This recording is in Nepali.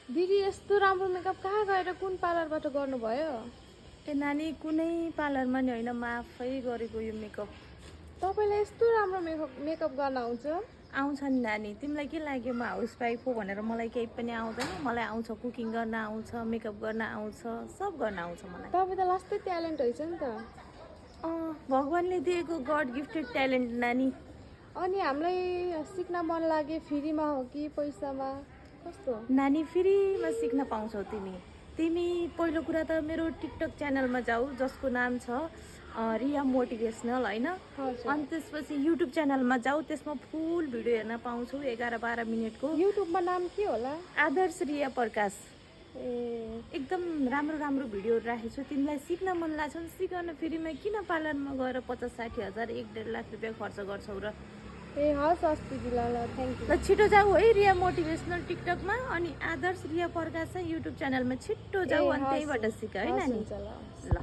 दिदी यस्तो राम्रो मेकअप कहाँ गएर कुन पार्लरबाट गर्नुभयो? ए नानी कुनै पार्लरमा नि होइन, म आफै गरेको यो मेकअप। तपाईँलाई यस्तो राम्रो मेकअप गर्न आउँछ? आउँछ नि नानी, तिमीलाई के लाग्यो म हाउसवाइफ हो भनेर मलाई केही पनि आउँदैन? मलाई आउँछ, कुकिङ गर्न आउँछ, मेकअप गर्न आउँछ, सब गर्न आउँछ मलाई। तपाईँ त लास्टै ट्यालेन्ट रहेछ नि त। भगवान्ले दिएको गड गिफ्टेड ट्यालेन्ट नानी। अनि हामीलाई सिक्न मन लागे, फ्रीमा हो कि पैसामा, कस्तो? नानी फ्रीमा सिक्न पाउँछौ तिमी पहिलो कुरा त मेरो टिकटक च्यानलमा जाऊ, जसको नाम छ रिया मोटिभेसनल होइन। अनि त्यसपछि युट्युब च्यानलमा जाऊ, त्यसमा फुल भिडियो हेर्न पाउँछौ 11-12 मिनटको। युट्युबमा नाम के होला? आदर्श रिया प्रकाश। ए एकदम राम्रो राम्रो भिडियोहरू राखेको छु। तिमीलाई सिक्न मन लाग्छ भने सिक न, फ्रीमा किन पार्लरमा गएर 50-60 हजार 1-1.5 लाख रुपियाँ खर्च गर्छौ र? ए हस् हस् दिदी, ल थ्याङ्क यू। ल छिटो जाऊ है रिया मोटिभेसनल टिकटकमा, अनि आदर्श रिया प्रकाश चाहिँ युट्युब च्यानलमा छिटो जाऊ, अनि त्यहीबाट सिक है नानी। हुन्छ ल। ल